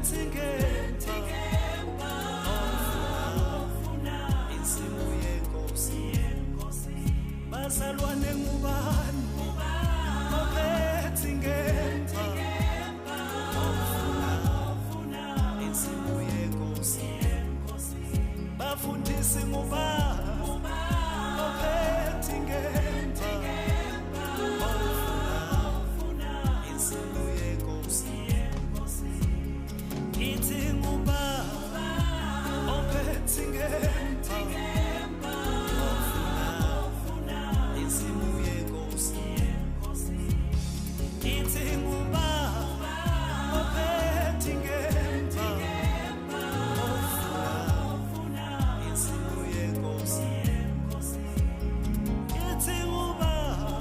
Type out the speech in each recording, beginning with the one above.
Ophethe ingemba ofuna insimu yenkosi. Bazalwane ngubani ophethe ingemba ofuna insimu yenkosi? Bafundisi ngubani ophethe ingemba ofuna insimu yenkosi? Ithi ngubani ophethe ingemba ofuna insimu yenkosi? Ithi ngubani ophethe ingemba ofuna insimu yenkosi? Ithi ngubani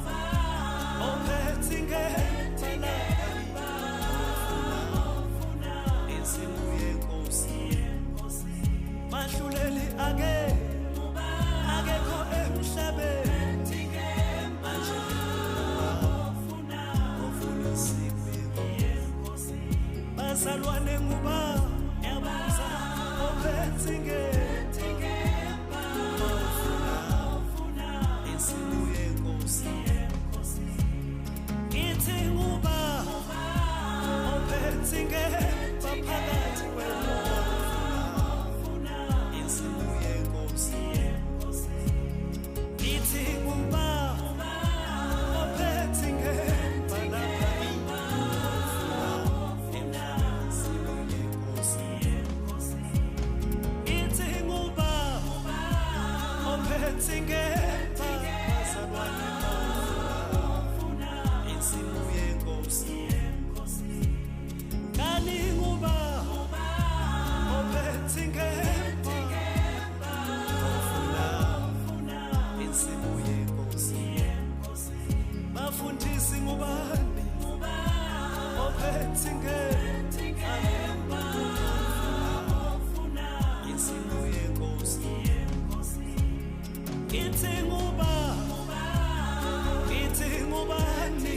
ophethe ingemba ofuna insimu yenkosi? Mahluleli ake akekho emhlabeni manje ofuna insimu yenkosi. Bazalwane ngubani ophethe ingemba ofuna insimu yenkosi? Ithi ngubani ophethe ingemba phakathi kwenu ofuna insimu yenkosi? Ithi ngubani ophethe ingemba lapha ofuna insimu yenkosi? Ithi ngubani ophethe ingemba bazalwane ofuna insimu yenkosi? Kani ngubani ophethe ingemba ofuna insimu yenkosi? Bafundisi ngubani ophethe ingemba ofuna insimu yenkosi? Ithi ngubani, ithi ngubani?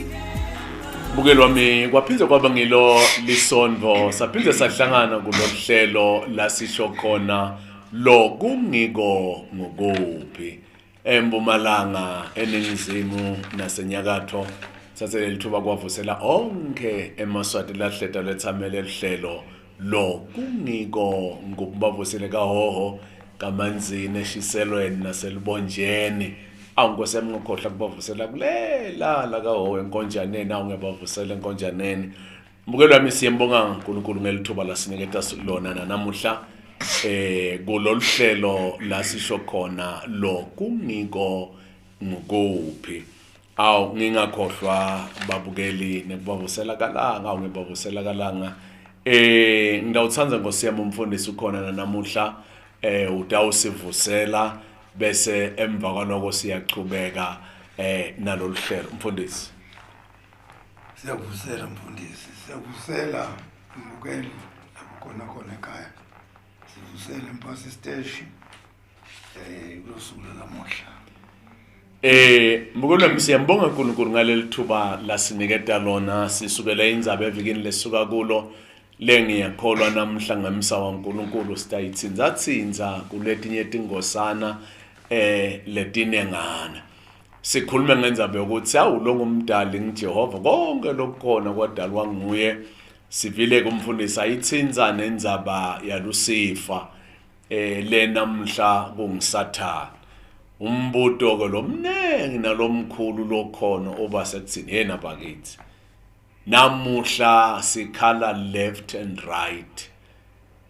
Mbukeli wami, kwaphinde kwaba ngilo lisonto, saphinde sahlangana kulolu la sisho khona lo kungiko ngokuphi eMpumalanga, eNingizimu naseNyakatho. Sathe leli thuba kwavusela onke emaSwati lahleta lethamele lihlelo lo kungiko ngokubavusele kaHhohho, kaManzini, eShiselweni naseLubonjeni. Awu Nkosi yami, ngikhohlwa kubavusela kulela la kaHhohho eNkonjaneni. Awu ngiyabavusela eNkonjaneni. Mbukeli wami, siyembonga uNkulunkulu ngelithuba lasiniketa lona nanamuhla kulolu hlelo la sisho khona lo kungiko ngukuphi. Awu ngingakhohlwa babukeli nekubavusela kalanga. Awu ngibavusela kalanga. Ngawuthanda Nkosi yami, umfundisi ukhona namuhla, utawusivusela bese emva kwaloko siyachubeka nalolu hlelo, mfundisi. Siyakuvusela mfundisi, siyakuvusela mbukeli lapho khona khona ekhaya. Sivusele mpasi siteshi kulosuku lanamuhla. Mbukeli wami, siyambonga uNkulunkulu ngaleli thuba lasiniketa lona. Sisukela indzaba evikini lesuka kulo lengiyakholwa namhla ngemsa waNkulunkulu sitayitsinza tsinza kuletinye tingosana letinengana. Sikhulume ngendzaba yokuthi awu lo ngumdali ngiJehova, konke lokukhona kwadalwa nguye. Sivile kumfundisi ayitsinza nendzaba yaLusifa lenamhla kunguSathane. Umbuto ke lomnengi nalomkhulu lokhona oba sekuthini yena bakithi, namuhla sikhala left and right,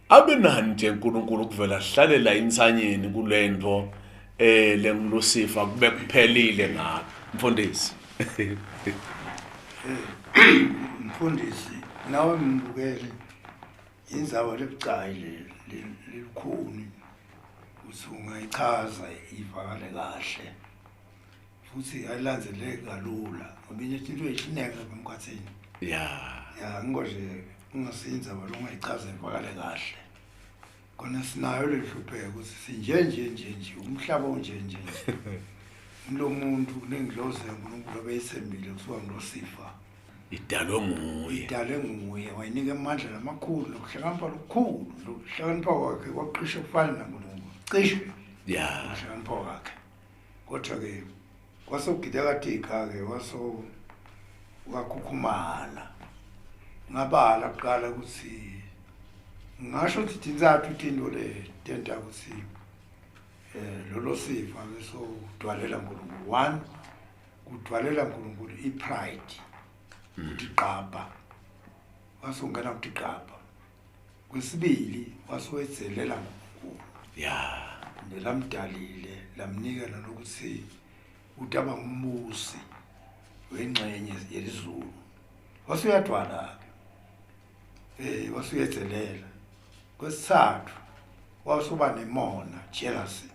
abenani nje uNkulunkulu kuvela hlalela insanyeni kulento lenguLusifa kube kuphelile ngakho, mfundisi? Mfundisi nawe mbukeli, indzaba lebucayi lelukhuni ukuthi ungayichaza ivakale kahle futhi ayilandzeleki kalula ngoba into eyihluleka lapha emkhathini. Ya, ngiko nje ungasindzaba longayichaza ivakale kahle. Khona sinayo le hlupheko ukuthi sinje nje nje nje, umhlaba unje nje nje. Lo muntu nengilozi yaNkulunkulu abeyithembile kuthiwa nguLusifa. Idalwe nguye. Idalwe nguye, wayinika amandla lamakhulu nokuhlakanipha lokukhulu. Lokuhlakanipha kwakhe kwaqishe kufana naNkulunkulu, cishe. Ukuhlakanipha kwakhe. Kodwa-ke kwasokugideka-dika-ke, waso wakhukhumala. Ngabala kuqala ukuthi ngasho ukuthi tintsathu tinto le tenta ukuthi lolo sifa bese udwalela uNkulunkulu. One, kudwalela uNkulunkulu ipride, ukuqapha, wasongena ukuqapha. Kwesibili, wasowedzelela uNkulunkulu. Nelamdalile lamnika nalokuthi utaba ngumbusi wengxenye yelizulu. Wasuyadwala ke, wasuyedzelela. Kwesithathu, wasuba nemona, jealousy.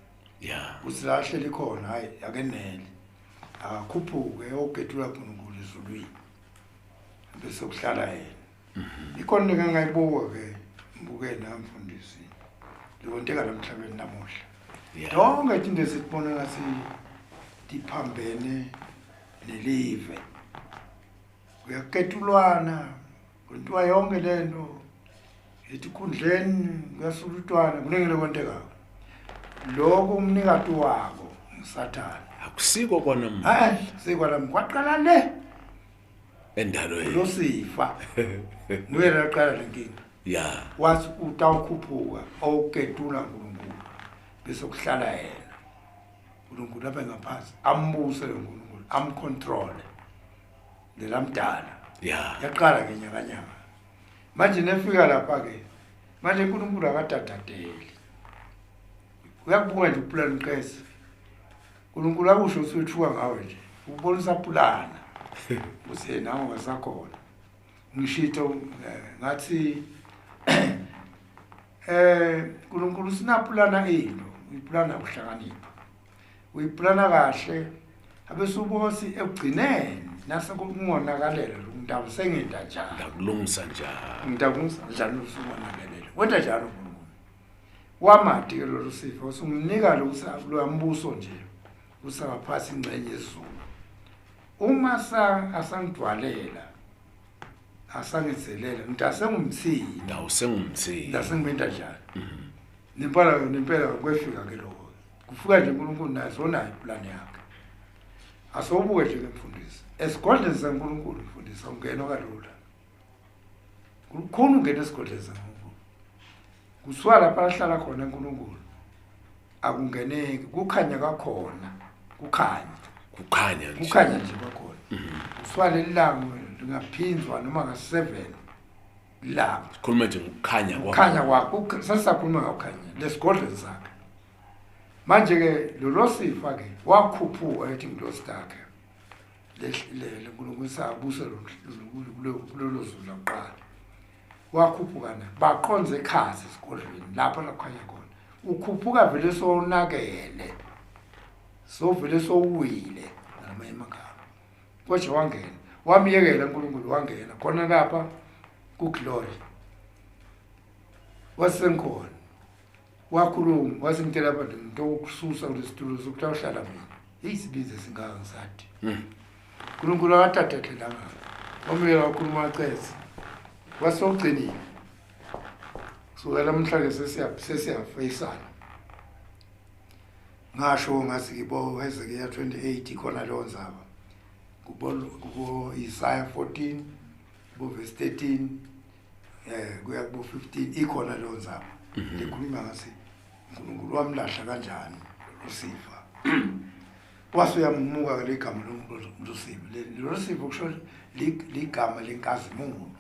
Uthi la ahleli khona, hayi, akenele, akakhuphuke eyogedula uNkulunkulu ezulwini bese kuhlala yena. Ikhona into engayibuka ke, ngibuke na mfundisi, lekonteka lamhlabeni namuhla. Tonke izinto esibona ngathi tiphambene nelive, kuyaketulwana, kwentiwa yonke lento etikhundleni, kuyasulutwana, kuningi lokwentekako. Lokho umnikati wako nguSathane. Akusiko kwanamhla. Hayi, sikwanami, kwaqala le endalweni. Losifa nguye laqala lenkinga. Wathi utawukhuphuka awuketula uNkulunkulu bese kuhlala yena. uNkulunkulu abe ngaphansi, ambuse lo uNkulunkulu, amcontrole lelamdala. Yaqala ke nyakanyaka. Manje nefika lapha ke, manje uNkulunkulu akadadateli. Uyakubuka nje uplan uqese. uNkulunkulu akusho ukuthi uthuka ngawe nje. Ubonisa plana. Use nawe ngasakhona. Ngishito ngathi uNkulunkulu sinaplana into, uyiplana ukuhlakanipha. Uyiplana kahle abese ubosi ekugcineni nase kungonakalela lokundaba sengenda njani. Ndakulungisa njani. Ngidakulungisa njani usungonakalele. Wenza njalo uNkulunkulu. Wamadi ke lolu sifo usumnika loyambuso nje usangaphansi ingxenye yezulu. Uma sa asangidwalela asangidzelela ngidasengumthini. Ndawusengumthini. Ndasengimenda njani. Nempela nempela kwefika ke lokho. Kufika nje uNkulunkulu naye sonayo iplan yakhe. Asobuke nje ke mfundisi. Esigodleni saNkulunkulu mfundisi awungenwa kalula. Kukhona ungena esigodleni saNkulunkulu. Kusuka lapha ahlala khona uNkulunkulu. Akungeneki, kukhanya kwakhona, kukhanya. Kukhanya nje. Kukhanya nje kwakhona. Kusuka lelanga lingaphinzwa noma nga7 ilanga. Sikhuluma nje ngokukhanya kwakho. Kukhanya kwakho, sesisakhuluma ngokukhanya lesigodlweni sakhe. Manje ke lo sifa ke wakhuphuka ethi ngilosi takhe. Le uNkulunkulu sabusa kulolo zulu laqala. Wakhuphuka na baqonze ekhasi esigodlweni lapho lakhanya khona. Ukhuphuka vele sonakele. Sovele sowile ngamanye amagama. Kodwa wangena, wamyekela uNkulunkulu wangena khona lapha ku glory. Wasenkhona. Wakhuluma wasengitshela abantu ngitokususa kulesitulo sokuthi awuhlala mina. Isibizo singaka ngisathi. uNkulunkulu akathathathelanga. Wamyekela wakhuluma wacetha. Wasogcinile. Kusukela namhla ke sesiyafeyisana. Ngasho ngathi ngibo Hezekiah 28 khona leyo ndzaba. Kubo Isaiah 14, kubo verse 13, kuya kubo 15 ikhona leyo ndzaba. Lekhuluma ngathi uNkulunkulu wamlahla kanjani Lucifer. Wase uyamuka ke legama loLucifer. Lucifer kusho ligama lenkazimulo.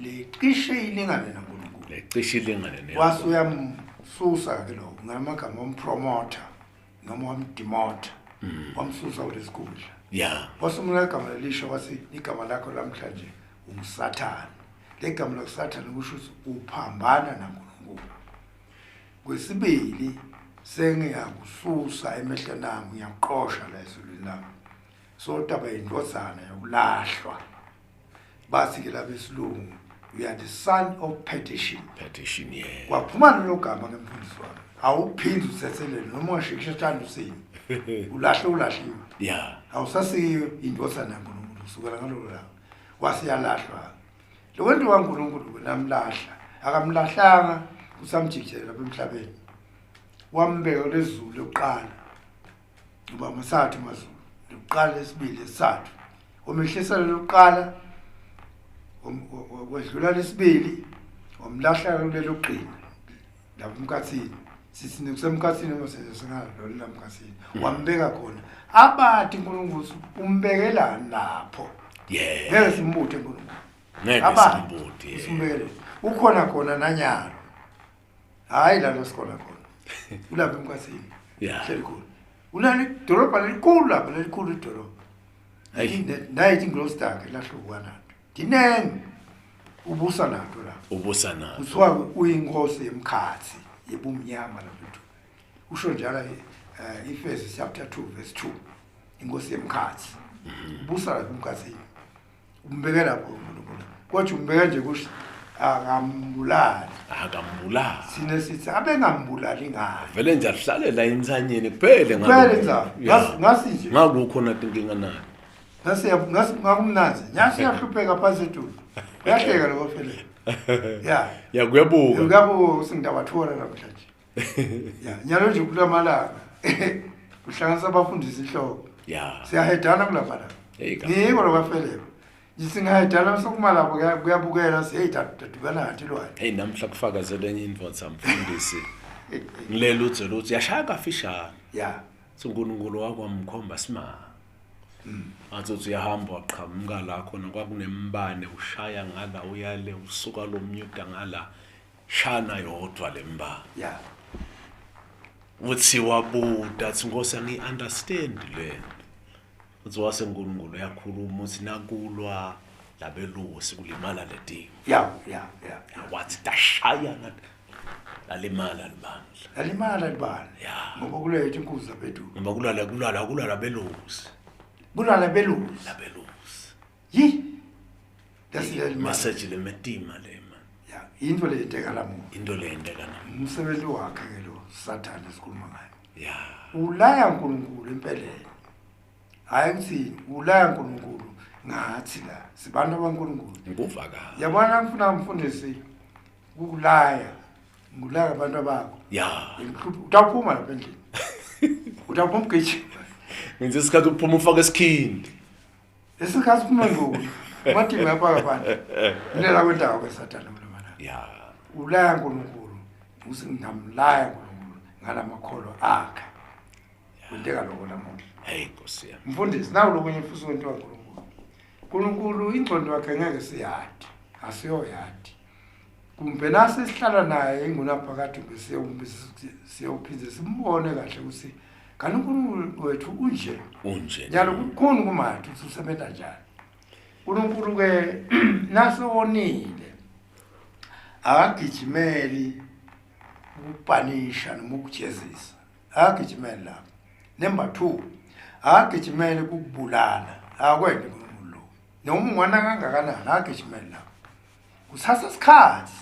Lecishe ilingane naNkulunkulu. Lecishe ilingane ne. Wase uyamsusa ke lokho ngamagama wampromoter noma wamdemoter. Wamsusa kulesikhundla. Wasumula igama lelisha wathi igama lakho lamhlanje unguSathane. Legama lakuSathane kusho ukuthi uphambana naNkulunkulu. Kwesibili sengiyakususa emehlweni ami, ngiyakuqosha la ezulwini lami. Sotaba indvodzana yokulahlwa. Bathi ke labesilungu you are the son of perdition. Perdition, yeah. Kwaphuma lelo gama ke mfundisi wami. Awuphindi uthethelele noma ungashikisha thanda usini. Ulahle ulahliwe. Awusasiyo indvodzana yaNkulunkulu kusukela ngalolo langa. Wasiyalahlwa lo wento waNkulunkulu namlahla akamlahlanga usamjikijela lapha emhlabeni wambeka lezulu lokuqala uba masathu mazulu lokuqala lesibili lesithathu umehlisela lokuqala wedlula lesibili wamlahla kulelo qina lapha emkhathini sithi kusemkhathini uma sesingalo lamkhathini wambeka khona abathi uNkulunkulu umbekelani lapho yeah ngeke simbuthe uNkulunkulu ngeke simbuthe simbekele ukhona khona nanyalo hayi la sikhona khona ulapha emkhathini yeah hleli khona unani idolobha lelikhulu lapha lelikhulu idolobha nayithi ingilosi takhe lahluka nato dinene ubusa nato lapho ubusa nato kuthiwa uyinkosi yemkhathi yebumnyama lapho usho njalo Efeso chapter 2 verse 2 inkosi yemkhathi ubusa lapho emkhathini umbeke lapho uNkulunkulu kodwa umbeke nje kusho akambulali akambulali sine sithi abengambulali ngani vele nje ahlalela insanyeni kuphele ngalo kuphele ngasi nje ngakukho nathi inkinga nayo ngasi ngasi ngakumnanzi nyasi yahlupheka phansi etulu uyahleka lo phela ya ya kuyabuka kuyabuka singidabathola namhlanje ya nyalo nje kulamalanga kuhlanganisa abafundisi inhloko ya siyahedana kulamalanga ngiko lokwafeleko singahedana sokumalapho kuyabukela hey dadubana ngathi lwane hey namhla kufakazele enye indvodza mfundisi ngilelo udze luthi yashaya kafishane ya uNkulunkulu wakwamkhomba simanga athi uthi uyahamba waqhamuka la khona kwakunembane ushaya ngala uyale usuka lo mnyuda ngala shana yodwa lembane ya uthi wabuda athi Nkosi angi understand le uthi wase uNkulunkulu uyakhuluma uthi nakulwa labelusi kulimala ledingo ya ya ya wathi dashaya lalimala libandla lalimala libandla ya ngoba kulethe inkuzi zabethu ngoba kulala kulala kulala belusi kulala belusi labelusi yi lesilela message lemetima le man ya into leyenteka lamuhla into leyenteka namuhla umsebenzi wakhe ke lo Sathane esikhuluma ngayo ya ulaya uNkulunkulu empeleni hayi kuthini ulaya uNkulunkulu ngathi la sibantu abankulunkulu ngikuvakala yabona ngifuna umfundisi ukulaya ngulaya abantu abakho ya utawuphuma lapha endlini utawuphuma ugijima ngenze isikhathi uphuma ufake esikhindi isikhathi uphuma ngoku madingo yapaka abantu lela kwendawo kwesathane kulomana ya ulaya uNkulunkulu uthi ngingamlaya uNkulunkulu ngalamakholwa akhe kwenteka lokho namuhla hey Nkosi yami mfundisi nawu lokunye futhi kwentiwa uNkulunkulu uNkulunkulu ingqondo yakhe ngeke siyadi asiyoyadi kumbe nase sihlala naye ingunaphakade kumbe siyophinde simbone kahle ukuthi kanti uNkulunkulu wethu unje unje njalo kukhona kumathi ukuthi usebenza njani uNkulunkulu ke nasewonile akagijimeli ukupanisha noma ukujezisa akagijimeli lapho number 2 akagijimeli ukubulala akwenze uNkulunkulu lo noma ungwana kangakanani akagijimeli lapho kuthatha isikhathi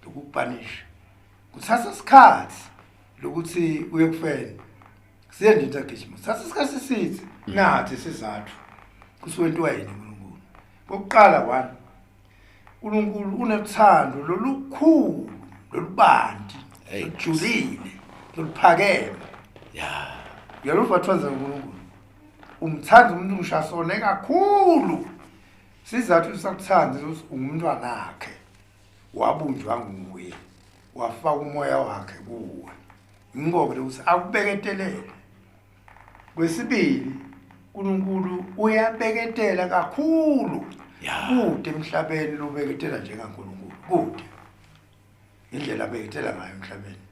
lokukupanisha kuthatha isikhathi lokuthi uye kufeni siye nje into agijima kuthatha isikhathi sithi nathi sizathu kusuwentiwa yini uNkulunkulu kokuqala one uNkulunkulu unothando lolukhulu lolubanti lolujulile loluphakeme ya uyaluva thwanza uNkulunkulu umthanda umuntu ngishasone kakhulu sizathu sakuthanda ukuthi ungumntwana wakhe wabunjwa nguye wafaka umoya wakhe kuwe ingoba lokuthi akubeketelele kwesibili uNkulunkulu uyabeketela kakhulu kude emhlabeni lobeketela njengaNkulunkulu kude indlela abeketela ngayo emhlabeni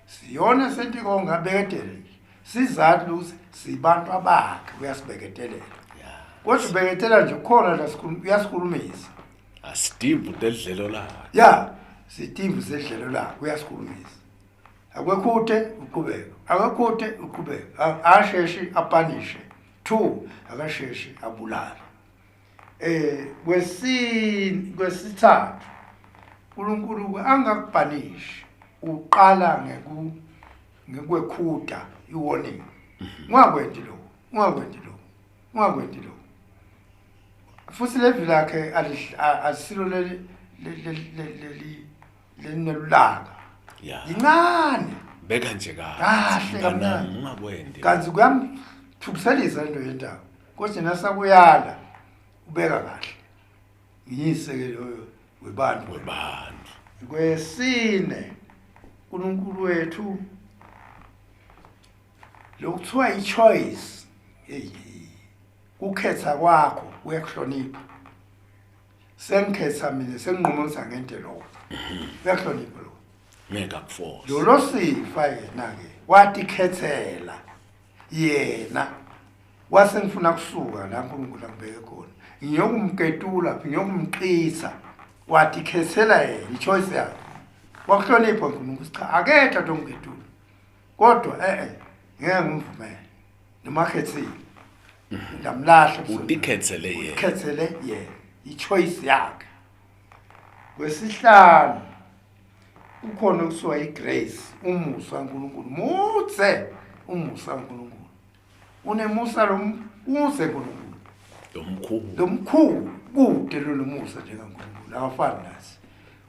siyona sentiko ngabeketela nje sizathu ukuthi sibantu abakhe uyasibeketelela kodwa ubeketela nje khona la uyasikhulumisa asitimvu tedlelo lakhe ya sitimvu sedlelo lakhe uyasikhulumisa akwekhuthe uqhubeka akwekhuthe uqhubeka asheshi apanishe 2 akasheshi abulale kwesithathu uNkulunkulu angakubhanishi uqala ngekwekhuda iwarning ungakwenti lokho ungakwenti lokho ungakwenti lokho Futhi levi lakhe alisilo leli leli lelinelulaka. Ya. Yincane. Beka nje kahle. Kahle kamnandi. Ungakwendi. Kanti kuyamthukuthelisa into yendawo. Kodwa nasakuyala ubeka kahle. Ngiyise ke loyo webantu. Webantu. Kwesine uNkulunkulu wethu lokuthiwa i-choice, hey, ukhetha kwakho uyakuhlonipha. Sengikhetha mina, senginquma ukuthi angente lokho, uyakuhlonipha lokho. Ngeke akuforce. Lo sifa yena ke watikhethela yena, wase ngifuna kusuka la uNkulunkulu angibeke khona, ngiyokumketula, ngiyokumqisa. Watikhethela yena, i-choice yakhe. Wakuhlonipha uNkulunkulu, cha aketha tomketula, kodwa ngeke ngimvumele noma khethile, ngamlahla. Utikhethele yena. Ukhethele yena, i-choice yakhe. Kwesihlanu kukhona okuthiwa i-grace, umusa kaNkulunkulu. Mutse umusa kaNkulunkulu, unemusa lomuse uNkulunkulu lomkhulu, lomkhulu kude lolomusa njengaNkulunkulu, akafani nathi.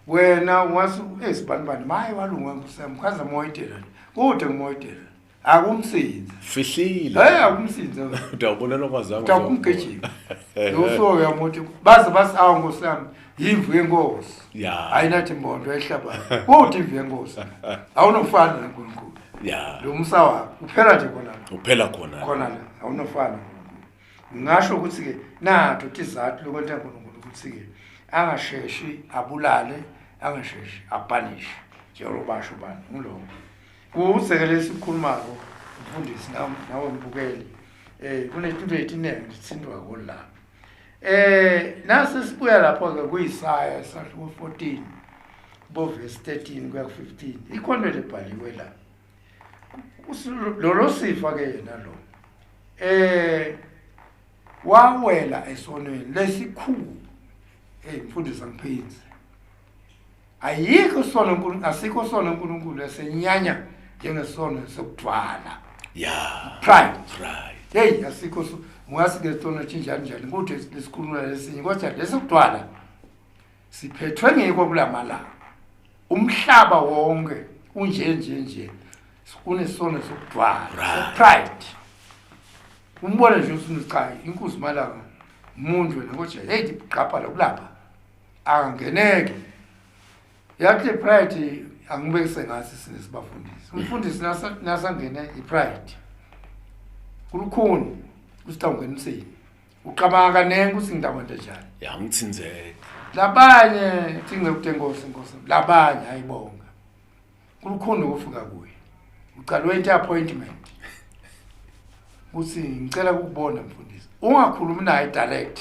Wena ungathi esibanibani maye walunga Nkosi yami, khaza moyitela kude, ngimoyitela akumsinzi. Fihlile. Hey, akumsinzi. Utawubonela kwazango. Utawumgijima usuke uyamuthi baze bathi awu Nkosi yami, yimvu yenkosi. Ya. Ayinathi imbondo ehlabayo kude, imvu yenkosi awunofana noNkulunkulu. Ya. Lo musa wakho uphela nje khona la. Uphela khona. Khona la, awunofana noNkulunkulu. Ngingasho ukuthi ke natho tizathu lokwenta uNkulunkulu ukuthi ke angasheshi abulale, angasheshi apanishe, njengoba basho bani ngiloko kusekele esikhulumako. Mfundisi, nawe mbukeli, kunezinto eziningi zithintwa kola. Nase sibuya lapho ke kuIsaya isahluko 14 bo verse 13 kuya ku 15, ikhona lebhaliwe la. Lolo sifa ke yena lo wawela esonweni lesikhulu. Hey mfundisi, angiphinzi, ayikho sono uNkulunkulu, asikho sono uNkulunkulu esenyanya njengesono sokudwala. Ya. Pride. Pride. Hey, asikho so ungathi ke sono njani njani kude lesikhuluma lesinye, kodwa lesokudwala siphethwe ngiko kulamalanga. Umhlaba wonke unje nje nje kunesono sokudwala, pride. Umbone nje uthi cha, inkuzi malanga umuntu wena, kodwa hey, gqapha lokulapha angeneke. Yathi pride angibekise ngathi sinesibafundisi. Umfundisi nasangene i-pride kulukhuni ukuthi awungeniseni, uqabanga kanengi ukuthi ngidawente njani. Ya, ngithinzeke. Labanye thinge ukuthi enkosi inkosi, labanye ayibonga kulukhuni ukufika kuye, ucala wente appointment ukuthi ngicela ukubona mfundisi, ungakhulumi naye direct.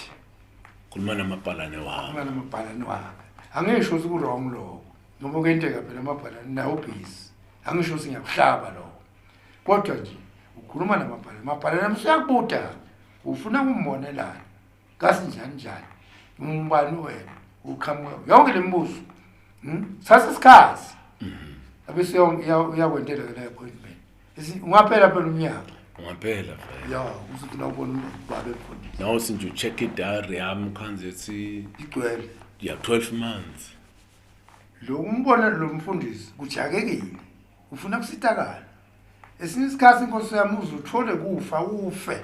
Khuluma namabhalane wakho. Khuluma namabhalane wakhe. Angisho ukuthi ku-wrong lokho, noma kuyenteka phela amabhalane nawo busy, angisho ukuthi ngiyakuhlaba lokho, kodwa nje ukhuluma namabhalane, amabhalane usuyakubuda ufuna ukumbonelana kasi njani njani, umbani wena, uqhamuka yonke le mibuzo. Thatha isikhathi abese uyakwentela ke la appointment, ungaphela phela umnyaka. Ungaphela vele. Ya, uzofuna ukubona ubaba emfundisi. Nawe sinje ucheck i-diary yami khanze ethi igcwele. Ya, 12 months. Lo umbona lo mfundisi kujakekile, ufuna kusitakala. Esinye isikhathi inkosi yami uze uthole kufa ufe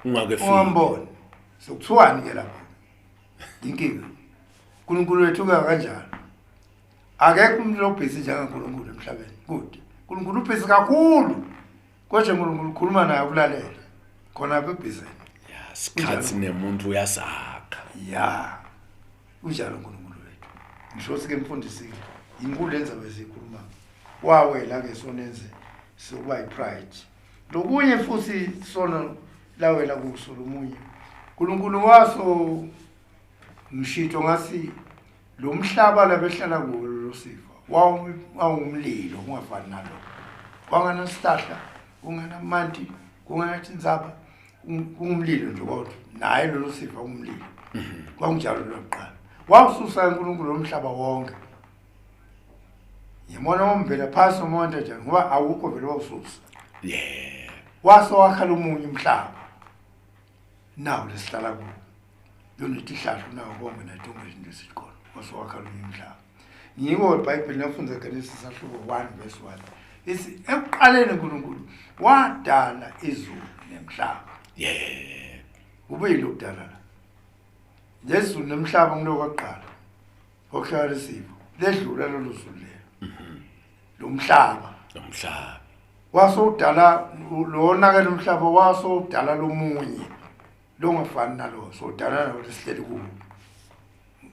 ungake fiki. Ungamboni sokuthiwani ke lapho inkinga. uNkulunkulu wethu ka kanjalo, akekho umuntu lobhizi njengaNkulunkulu emhlabeni kude. uNkulunkulu ubhizi kakhulu, kodwa uNkulunkulu ukhuluma naye ukulalela khona apha ebhizini. Ya, sikhathi nemuntu uyasakha. Ya, unjalo uNkulunkulu wethu. Ngisho ukuthi ke mfundisi inkulu lendzaba esiyikhuluma, wawela ke sonenze sokuba i-pride. Lokunye futhi sono lawela kuso lomunye uNkulunkulu waso ngishito ngathi lo mhlaba labehlala kuwo lo sifa wawumlilo ungafani nalo, kwanganasihlahla, kunganamanti, kunganatindzaba, kungumlilo nje kodwa naye lolo sifa umlilo. Kwakunjalo lokuqala wawususa uNkulunkulu lomhlaba wonke, yimona omvela phasi umonto nje ngoba awukho vele wawususa. Yeah. Waso wakhala omunye umhlaba nawo lesihlala kuwo. Lonetihlahla unawo konke natonke izinto esikhona. Wasowakha lo umhlaba. Ngiko iBhayibheli nafundza Genesis ahluko 1 verse 1. Ithi ekuqaleni uNkulunkulu wadala izulu nemhlaba. Yebo. Kubili ukudala la. Lezulu nemhlaba ngilokwakuqala. Okuhlala isipho. Ledlula lolu zulu lelo. Lo mhlaba. Nomhlaba. Wasodala lona ke lomhlaba wasodala lomunye. Longafani nalo sodala nalo lesihleli kuwo.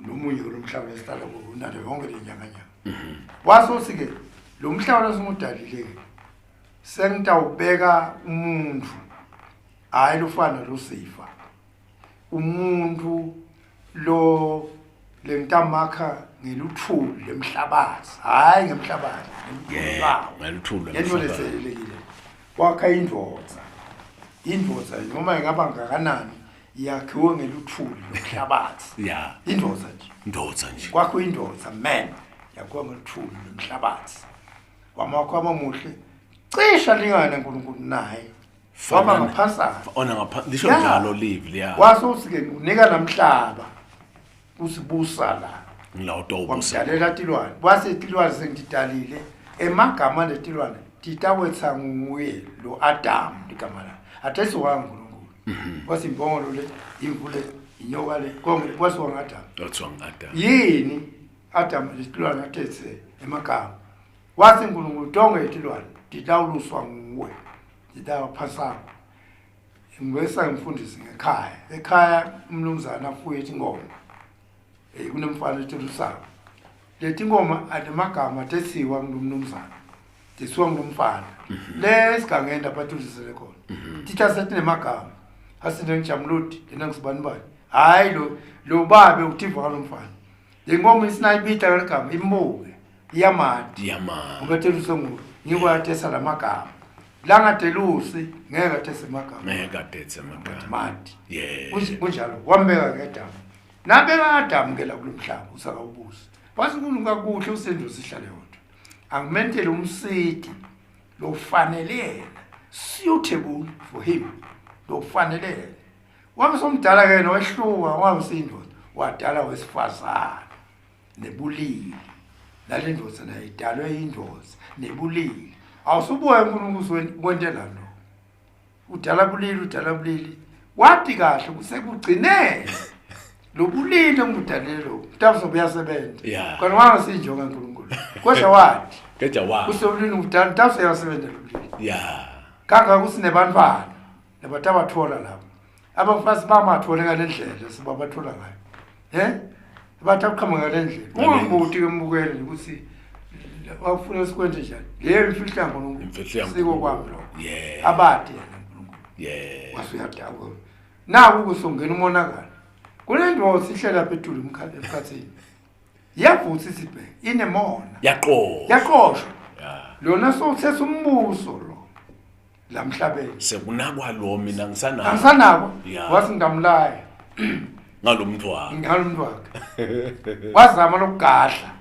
Lomunye lomhlaba lesihlala kuwo nalo yonke lenyanga nyanga. Wasothi ke lo mhlaba lesingudalile ke sengitawubeka umuntu hayi lofana losifa. Umuntu lo lengitamakha ngeluthuli lemhlabathi hayi ngemhlabathi Yebo, ngeluthuli lento lwemhlabathi. leselekile wakha indvodza indvodza noma ingaba ngakanani yakhiwe ngeluthuli lomhlabathi Ya. indvodza nje Ndodza nje. kwakho indvodza man yakhiwa ngeluthuli lomhlabathi wamakho amamuhle cisha lingana uNkulunkulu naye waba Fanana. ngaphasana Ona ngapha lisho Ya. njalo live liya. wase uthi-ke unika namhlaba usibusa la Ngila utawubusa. wamdalela tilwane wase tilwane sengidalile emagama letilwane titawetsa nguye lo Adam ligama lakhe atesiwanga uNkulunkulu wase imbongolo le imvu le inyoka le konke kwasiwa ngu-Adam Lothiwa ngu-Adam. yini Adam letilwane atetse emagama wase uNkulunkulu tonke letilwane titawuluswa nguwe titawuphasakho ngibese ngifundise ngekhaya ekhaya umnumzana afuye inkomo kunemfana etelusako leti ngoma anemagama tesiwa ngumnumzana tesiwa ngumfana lesigangeni lapha tulisele khona titha setinemagama asine ngijamludi lena ngisibani bani hayi lo lo babe utiva ngalomfana le ngoma isinayibita ngaligama imbuke iyamadi Yama. ngoba teluswe nguwe ngiko yatesa lamagama langatelusi ngeke atese amagama Ngeke adetse amagama. madi Yebo. Kunjalo wambeka ke-Adamu nabeka Adamu ke la kulo mhlaba usakawubusa wathi uNkulunkulu kakuhle usenzo sihlale yodwa angimentele umsiti lokufanele yena suitable for him lokufanele yena wabe somdala ke yena wehluka wabe siyindoda wadala wesifazane nebulili nale ndoda nayo idalwe indoda nebulili awusubuya uNkulunkulu kwentela lo udala bulili udala bulili wathi kahle kusekugcineni lobulili engudalele lo mntabuzo buyasebenza Yeah. kanti wangasinjonga uNkulunkulu kodwa wathi Keja wa. kusobulili ngudala mntabuzo uyasebenza lobulili Ya. kangaka kusinebantwana nabantu abathola lapho abafazi bamathole ngale ndlela sibabathola ngayo he bathi akuqhamuka ngale ndlela ungangibuti ke mbukele ukuthi wafuna sikwenze njani leyo imfihlo yaNkulunkulu Imfihlo yaNkulunkulu. siko kwami lokho Yeah. abade yena uNkulunkulu Yeah. wasuyadakwa naku kusongena umonakalo kunendoda ihleli lapha etulu emkhathini iyavutha isibheke inemona Yaqo. yaqoshwa Ya. lona sowuthetha umbuso lo lamhlabeni Sekunakwa lo mina ngisana. angisanako Ya. wathi ngamlaya Ngalomntwana. ngalo mntu wakhe wazama lokugadla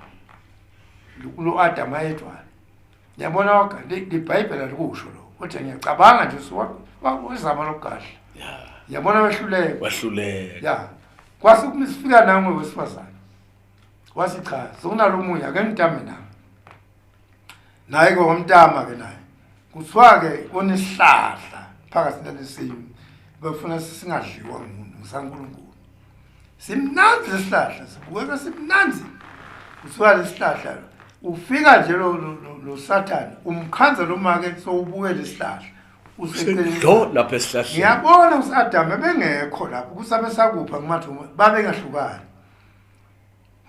lo Adam ayedwana ngiyabona iBhayibheli alikusho lokho kodwa ngiyacabanga nje wazama lokugadla Ya. ngiyabona wehluleka Wahluleka. ya kwase kumsifika nami wesifazane wathi cha sekunalomunye ake ngitame nami naye ke wamtama ke naye kuthiwa ke kunesihlahla phakathi nalesimo bafuna singadliwa ngumuntu ngisaNkulunkulu simnanzi lesihlahla sibukeka simnanzi kuthiwa lesihlahla ufika nje lo lo- lo Sathane umkhanza lo make sowubuke lesihlahla useceleni Lo lapha esihlahleni. ngiyabona ukuthi Adam ebengekho lapho kusabe sakupha ngimathuma babengahlukani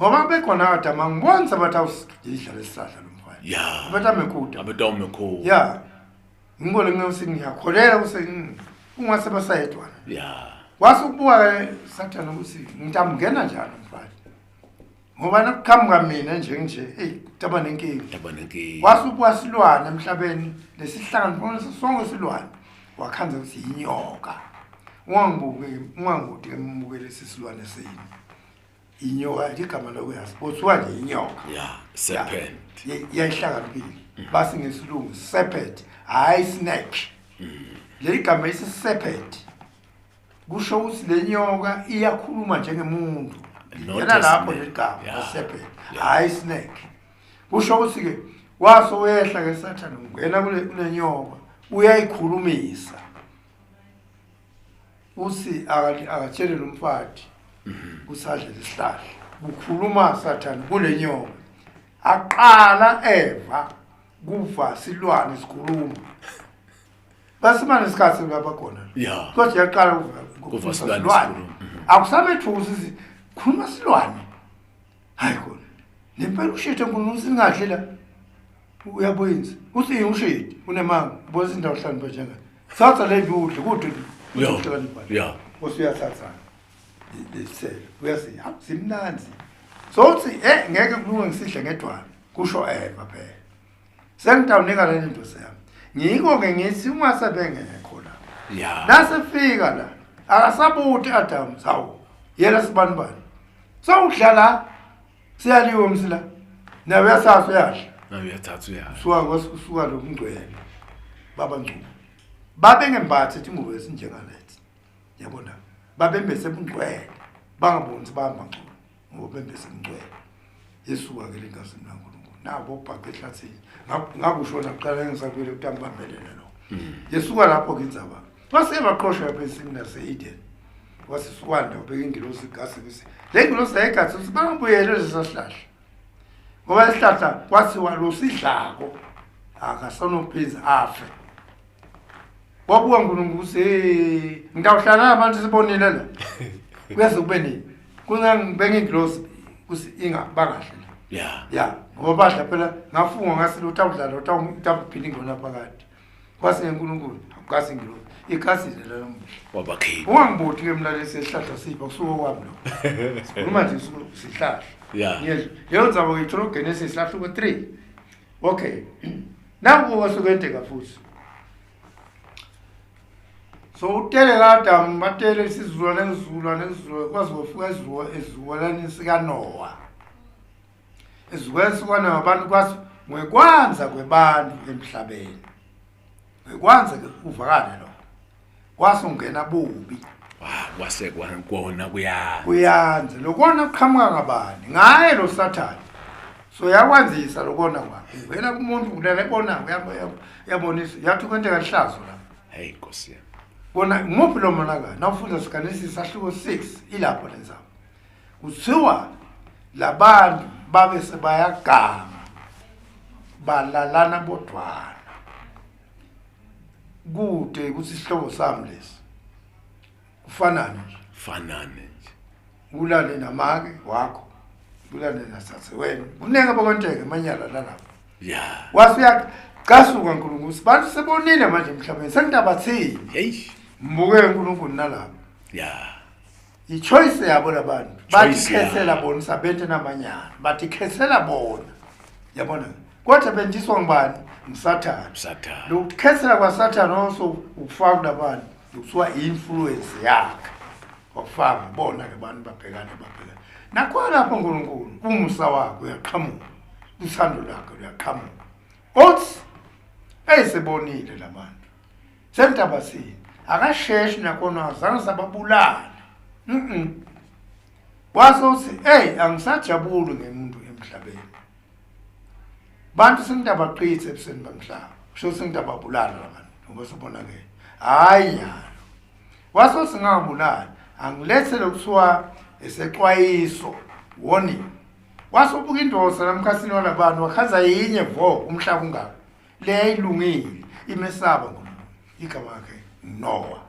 ngoba bekhona Adam angiboni sabathi awusidla lesihlahla lo mfana Ya. abathi amekuda Abetawumekhulu. ya ngibone ngase ngiyakholela ukuthi ungase basayedwana Ya. wase ukubuka ke Sathane ukuthi ngitamngena njani mfana ngoba nakuqhamuka mina nje nje hey kutaba nenkinga Yaba nenkinga. wasubuka silwane emhlabeni lesihlangano sonke silwane wakhanza ukuthi inyoka ungangibuki ungangibuki ke lesi silwane sini inyoka igama lokuyazi kuthiwa nje inyoka Ya. Serpent. Yayihlakaniphile basi ngesilungu serpent hayi snake leli gama isi serpent Kusho ukuthi le nyoka iyakhuluma njengemuntu. Not Yena a lapho snake. leligama Yeah. serpent, Yeah. hayi snake. Kusho ukuthi ke waso uyehla ke Sathane ungena kule nyoka uyayikhulumisa. Uthi akatshele lo mfati usadle lesihlahla. Kukhuluma Sathane kule nyoka. Aqala Eva kuva silwane sikhuluma. Basimane isikhathi lapha khona. Yeah. Kodwa yaqala kuva Kuva silwane sikhuluma. Akusamethusi ithi khuluma silwane. Hayi khona. Nempela ushithe uNkulunkulu singadli la. Uyabuyinzi. Uthi ushithe unemanga. Ubona indawo hlanu njenga. Thatha le udle kude. Yeah. Yeah. Usuyathatha. Leselo. Uyasi simnanzi. So uthi ngeke kulunge ngisidle ngedwana. Kusho Eva phela. Sengitawunika le nto seyami. Ngiko ke ngithi uma sebengekho la. Yeah. Nasefika la akasabuthi Adam sawu. Yena sibani bani. Sawudla siyaliwe msila. Nawe uyasazi uyadla. Nawe uyathatha uyadla. Suka ngosuka lo mngcwele. Baba Ngcubu. Babengembathi ingubo esinjengalethi. Yabona. Babembese bungcwele. Bangaboni ukuthi bahamba ngcono ngoba bembese bungcwele. Yesuka ke lengazi laNkulunkulu. Nabo bhaqa ehlathini. Ngakusho naqala ngisakuyele ukuthi angibambelele lo. Yesuka lapho ke indzaba. Wase baqoshwa lapha ensimini yase-Eden. Wasisukwanda ubeka ingilosi igasi kusi. Le ngilosi yayigathi ukuthi bangabuyele leso sihlahla. Ngoba isihlahla kwathiwa lo sidlako akasanophinza afe. Wabuka uNkulunkulu ukuthi hey ngitawuhlala nabantu sibonile la. Kuyaze kube nini? Kungangibeka ingilosi kusi ingabangahle la. Yeah. Ya, ngoba badla phela ngafunga ngasi lo utawudlala utawuphila ingona phakathi. Kwase uNkulunkulu akukasi ingilosi. Ikasi nje la namuhla. Wabakhipha. Ungangibuthi ke mina lesi sihlahla sipha kusuka kwami lo. Sikhuluma nje sihlahla. Yeah. Ngiyezwa. Leyo ndzaba ngiyithola kuGenesis sahluko 3. Okay. Naku kwasukwenteka futhi. So utele kaAdam batele isizukulwane ngesizukulwane ngesizukulwane kwaze kwafika esizukulwaneni sikaNoah. Esizukulwaneni sikaNoah abantu kwathi ngekwanza kwebantu emhlabeni. Ngekwanza ke kuvakale lokho. Kwasungena bubi. Kwase kona kuya. Kuyanze lokona kuqhamuka ngabani? Ngaye lo Sathane. So yakwanzisa lokona kwakhe. Ungena kumuntu kulele ebona uyabonisa. Yathi kwenteka lihlazo la. Hey Nkosi yami. Kona nguphi lo monakalo? Nawufunda siganesi sahluko 6 ilapho lenzaba. Kuthiwa labantu babe sebayaganga balalana bodwana. Kude ukuthi isihlobo sami lesi. Kufanana nje. Fanane nje. Ulale namake wakho. Ulale nasase wena. Kunenge abakwenteka amanyala lalapho. Yeah. Wase uyacasuka uNkulunkulu. Bantu sebonile manje emhlabeni. Sengidabathini. Hey. Mbuke uNkulunkulu nalapho. Yeah. I-choice yabo labantu. Choice Bathi khethela yabo. bona sabethe namanyala. Bathi khethela bona. Yabona. Kodwa benjiswa ngubani? NguSathane. Sathane. Lokukhethela kwaSathane also ukufaka kulabantu kuthiwa influence yakhe. Wafaka bona ke abantu babhekane babhekane. Nakho lapho uNkulunkulu umusa wakhe uyaqhamuka. Uthando lwakhe luyaqhamuka. Othi eyisebonile labantu. Sentabasini akasheshi nakona azange sababulala. Wase uthi hey angisajabuli ngemuntu emhlabeni. Bantu sengidabaqithe ebuseni bamhlaba. Kusho sengidababulala labantu ngoba sebonakele. Hayi nyalo. Wase uthi ngangabulali angilethe lokuthiwa esexwayiso warning. Wase ubuka indoda namkhasini walabantu wakhaza yinye vo umhlaba ungaka. Le yayilungile imesaba ngomuntu. Igama lakhe Noah.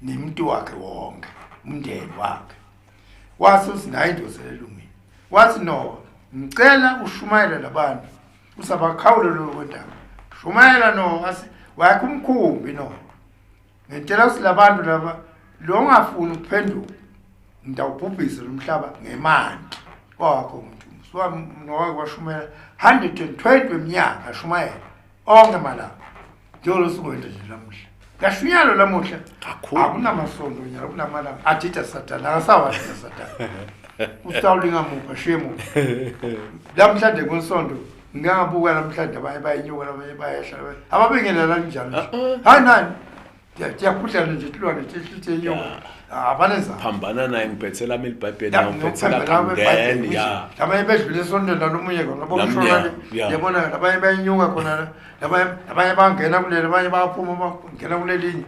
Nemuntu wakhe wonke, umndeni wakhe. Wase uthi nayi indoda elungile. Wathi Noah, ngicela ushumayele labantu. Usabakhawule lo kwendaba. Shumayela Noah asi wakhe umkhumbi Noah. Ngentela ukuthi labantu laba lo ongafuni ukuphenduka ngidawubhubhisa lo mhlaba ngemanti. Wakho umuntu. So Noah washumayela 120 eminyaka ashumayela onke malanga. Njalo sikwenza nje namuhla. Kashunyalo lamuhla. Kakhulu. Akunamasonto nyalo kunamalanga. Adida Sathane akasawathi Sathane. Usawulinga mupha shemu. Namhlanje kwisonto ngingabuka namhlanje abanye bayinyuka abanye bayehla ababingelela kanjalo nje. Hayi nani. Tiyakhudlana nje tilwane tehlithe inyoka. Abanenzaba. Phambana naye ngiphethe lami iBhayibheli nawe uphethe lakho then ya. Labanye bedlule esontweni nalomunye khona bomshona yabona labanye bayinyuka khona labanye labanye bangena kuleli labanye bayaphuma bangena kulelinye.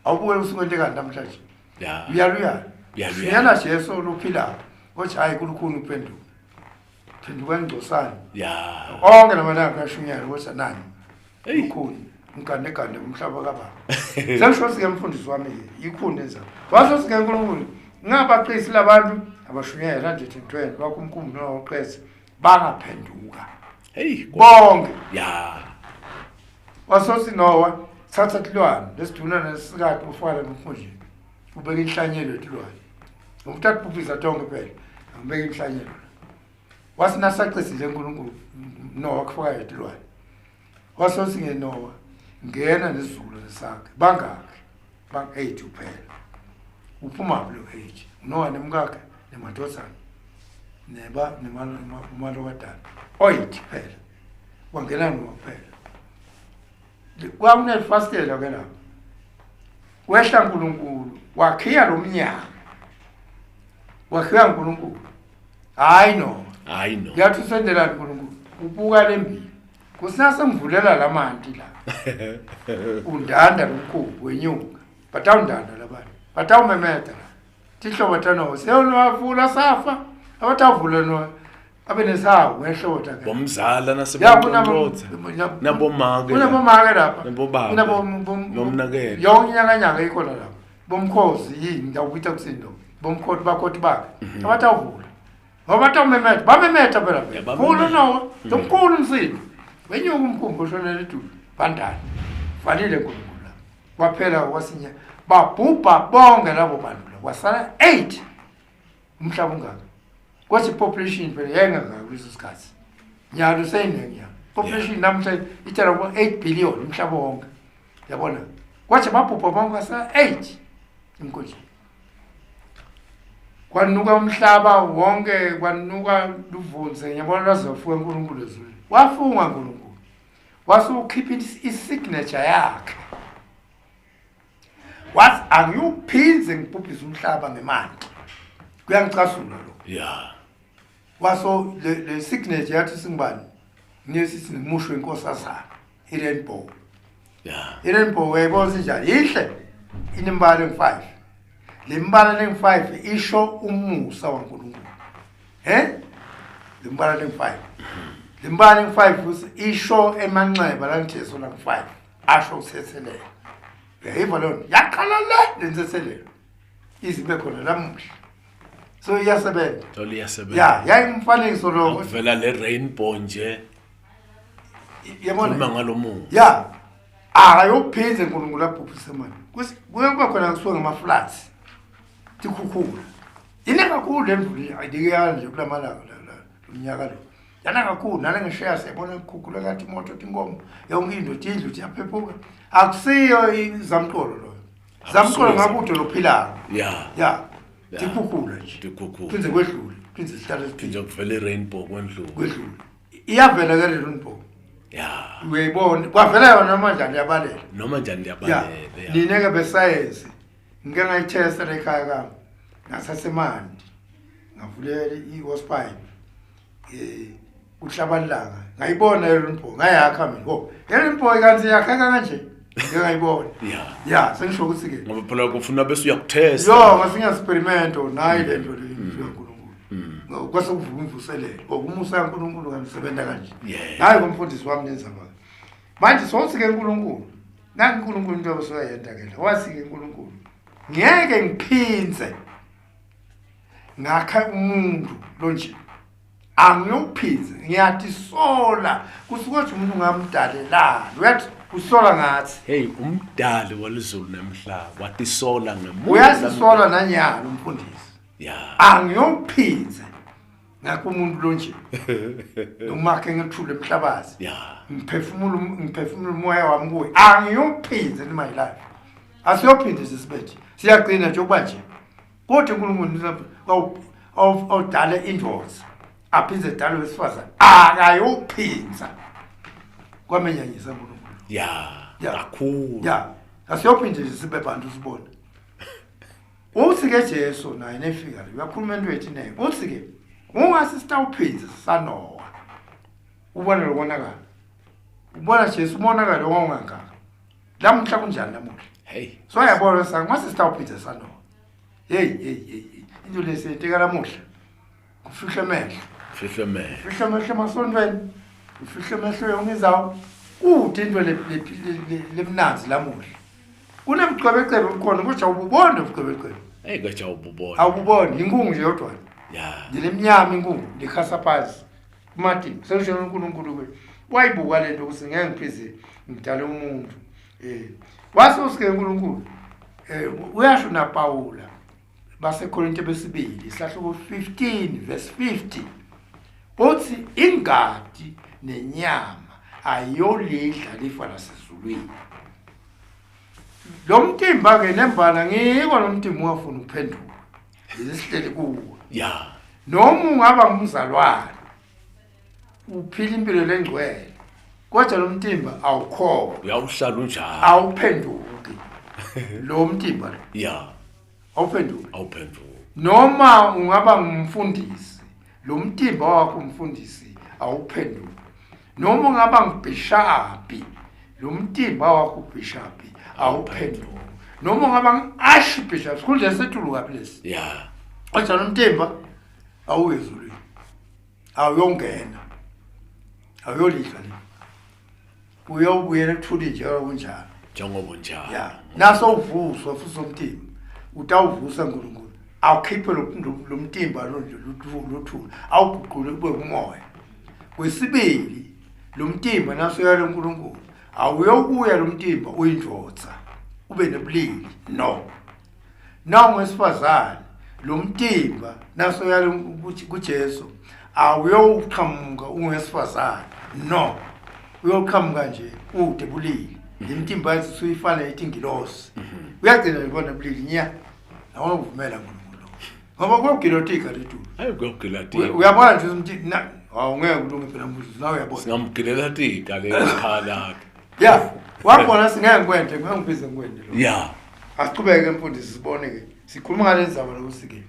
Awubuke usukwente kanti namhlanje. Ya. Uyaluyala. Uyaluyala. Uyala Jesu lophilayo. Othi hayi kulukhuni uphenduka. Phenduka ngcosana. Ya. Onke lamalanga ashunyayela ukuthi nani. Hey. Ikhuni ngigande gande umhlaba kababa. Sengisho sike mfundisi wami ke ikhuni enza. Washo sike uNkulunkulu ngabaqisi labantu abashunyayela 120 bakho umkhumbi noqethe bangaphenduka. Hey. Bonke. Ya. Wasothi Noah thatha tilwane lesiduna nesikati ufake emkhunjini. Ubeke inhlanyelo yetilwane. Umuntu akubhubhisa tonke phela. Ubeke inhlanyelo. Wathi nasacisile uNkulunkulu Noah kufaka yetilwane. Wasothi ngeNoah ngena nesizukulwane sakhe bangakhi bang-8 kuphela. Uphuma lo 8 uNoah nemkakhe nemadodana neba nemalokadana oyithi kuphela. Kwangena Noah kuphela. Kwakunelifasitela ke lapho. Wehla uNkulunkulu wakhiya lo mnyango. Wakhiya uNkulunkulu. Hayi no. Hayi no. Yathi usendelani uNkulunkulu. Ubuka lembili. Kusasa ngivulela lamanti la. Undanda lomkhumbi wenyuka. Batawundanda labantu. Batawumemeta la. Tihlobo tanowo seyonwavula safa. Abatawuvula no abe nesawu ngehlobo takhe. Bomzala Ya nasebonqontotha. Nabomake. Kunabomake lapha. Nabobaba. Kunabo Nomnakelo. Yonke inyanga nyanga ikhona lapha. Bomkhosi yini ngiyawubita kusini lo. Bomkhoti bakhoti bakhe. Abatawuvula. Ngoba batawumemeta, bamemeta phela. Ya, bamemeta. Khulu no, lomkhulu umsindo. Wenyuka umkhumbi ushonela edulo. Bandana. Valile uNkulunkulu lapha. Kwaphela kwasinya. Babhubha bonke labo bantu la. Kwasala 8. Umhlaba ungaka. Kwathi population phela yayingaka kuleso sikhathi. Nyalo seyiningi ya. Population namhla itshela ku 8 billion umhlaba wonke. Yabona? Kwathi babhubha bonke kwasala 8 emkhunjini. Kwanuka umhlaba wonke kwanuka luvunze ngiyabona lwazofuka uNkulunkulu ezulwini. Wafunga uNkulunkulu. Wasukhipha isignature yakhe. Wathi angiyuphindze ngibhubhise umhlaba ngemanti. Kuyangicasula lokho. Ya. Waso le signature yathi singubani? Nesithi ngimusho inkosazana iRainbow. Ya. iRainbow uyayibona injani? Yihle. Inembala engu5. Le mbala lengu5 isho umusa waNkulunkulu. He? Le mbala lengu5. Le mbala lengu5 futhi isho emanxeba la Jesu la ngu5. Asho uthethelelo. Uyayiva leyo nto? Yaqala le lentethelelo. Izibe khona namuhla. So iyasebenza. Toli yasebenza. Ya, yayingumfanekiso lo. Vela le rainbow nje. Yabona? Khuluma ngalomusa. Ya. Akayophindze uNkulunkulu abhubhise manje. Kuye kuba khona kusuka ngama-floods. Tikhukhula. Ine kakhulu le mvula ayidikeyana nje kulamalanga lomnyaka lo. Yana kakhulu nale ngisheya siyabona ikhukhula kathi imoto tinkomo yonke into tindlu tiyaphephuka. Akusiyo izamcolo loyo. Zamcolo Akusiyo ngakude lophilayo. Ya. Ya. Ya. Tikhukhula nje. Tikhukhula. Phindze kwedlule. Phindze sihlale siphinde Nje kuvela i-rainbow kwendlu. kwedlule. Iyavela ke le rainbow. Ya. Uyayibona kwavela yona manje liyabalela. Noma njani Ya, liyabalela. Ya. nina ke besayensi ngike ngayithesta la ekhaya kami ngathatha emanti ngavulela i-hosepipe kuhlaba ilanga ngayibona i-rainbow ngayakha mina oh i-rainbow kanti yakheka kanje ngike ngayibona Ya. ya sengisho ukuthi ke Ngoba phela kufuna bese uyakuthesta. yo ngasinga-experimento nayi le nto le kaNkulunkulu kwase kuvuka imvuselelo ngokumusa kaNkulunkulu kanti usebenza kanje Yeah. nayi komfundisi wami nenzaba manje sothi ke uNkulunkulu nangi uNkulunkulu into abesuyayenta ke la wathi ke uNkulunkulu ngeke ngiphinze ngakha umuntu lonje angiyophinze ngiyatisola kusuke umuntu ngamdalelani uyathi usola ngathi Hey, umdali welizulu nemhlaba watisola ngemuva. uyasisola nanyalo umfundisi Ya. angiyophinze ngakho umuntu lonje nomakhe ngithule emhlabathi Ya. ngiphefumula ngiphefumula umoya wami kuye angiyophinze in my life asiyophinze sisibethe siyagcina nje ukuba nje kodwa uNkulunkulu awudale indoda aphindze dale wesifazane akayophinza kwamenyanyisa uNkulunkulu Ya. Ya. Kakhulu. Ya. Asiyophinde nje sibe bantu sibone. Uthi ke Jesu naye nefika le uyakhuluma into ethi neke. Uthi ke ungase sitawuphinza saNowa. Ubona lokonakala. Ubona Jesu umonakalo wawungangaka. Lamuhla kunjani namuhla? Hey. So yabona sa ngase sitawuphinza saNowa. Hey hey hey into lesenteka namuhla. Kufihle amehlo. Fihle amehlo. Kufihle amehlo emasontweni. Kufihle amehlo yonke indzawo. Kude into lemnanzi lamuhla. Kunebucwebecwebe bukhona kodwa awububoni ubucwebecwebe. Hey kodwa awububoni. Awububoni inkungu nje yodwa. Ya. Ngilemnyama inkungu likhasa phansi. Kumati sekusho uNkulunkulu ke. Wayibuka lento ukuthi ngeke ngiphize ngidale umuntu. Wase usike uNkulunkulu. Uyasho naPaula baseKorinte besibili isahluko 15 verse 50. Uthi ingadi nenyama ayolidla lifa lasezulwini. Lo mtimba ke nembala ngiko lo mtimba ungafuni ukuphenduka. Lesihleli kuwo. Ya. Noma ungaba ngumzalwane uphila impilo lengcwele kodwa lo mtimba awukho. Uyawuhlala unjalo. Awuphenduki. Lo mtimba lo. Ya. Awuphenduki. Awuphenduki. Noma ungaba ngumfundisi lo mtimba wakho umfundisi awuphenduki. Noma ungaba ngubhishapi lo mtimba wakho ubhishapi awuphenduki. Noma ungaba ngi-archbishop sikhundla setulu kabi lesi. Ya. Kodwa lo mtimba awuyezulwini. Awuyongena. Awuyolidla le. Uyobuyela ekuthuleni njengoba kunjalo. Njengoba unjalo. Ya. Naso uvuswa futhi somtimba. Utawuvusa uNkulunkulu. Awukhiphe lo mtimba lo luthuli. Awuguqule kube umoya. Kwesibili lo mtimba naso yalo uNkulunkulu. Awuyokuya lo mtimba uyindvodza. Ube nebulili. No. Nawu ngesifazane lo mtimba naso yalo kuJesu awuyoqhamuka ungesifazane. No. Uyoqhamuka nje ude bulili. Imtimba yathi usuyifana ithi ingilosi. Uyagcina libona bulili nya. Awuvumela uNkulunkulu. Ngoba kuyogilotika lethu. Hayi kuyogilotika. Uyabona nje ukuthi awungeke ulunge phela mfundisi nawe uyabona. Singamgilela tika le ekhaya lakhe. Ya, wabona singeke ngikwende, ngeke ngiphinde ngikwende lo. Ya. Asiqhubeke mfundisi sibone ke. Sikhuluma ngale ndzaba lokuthi ke.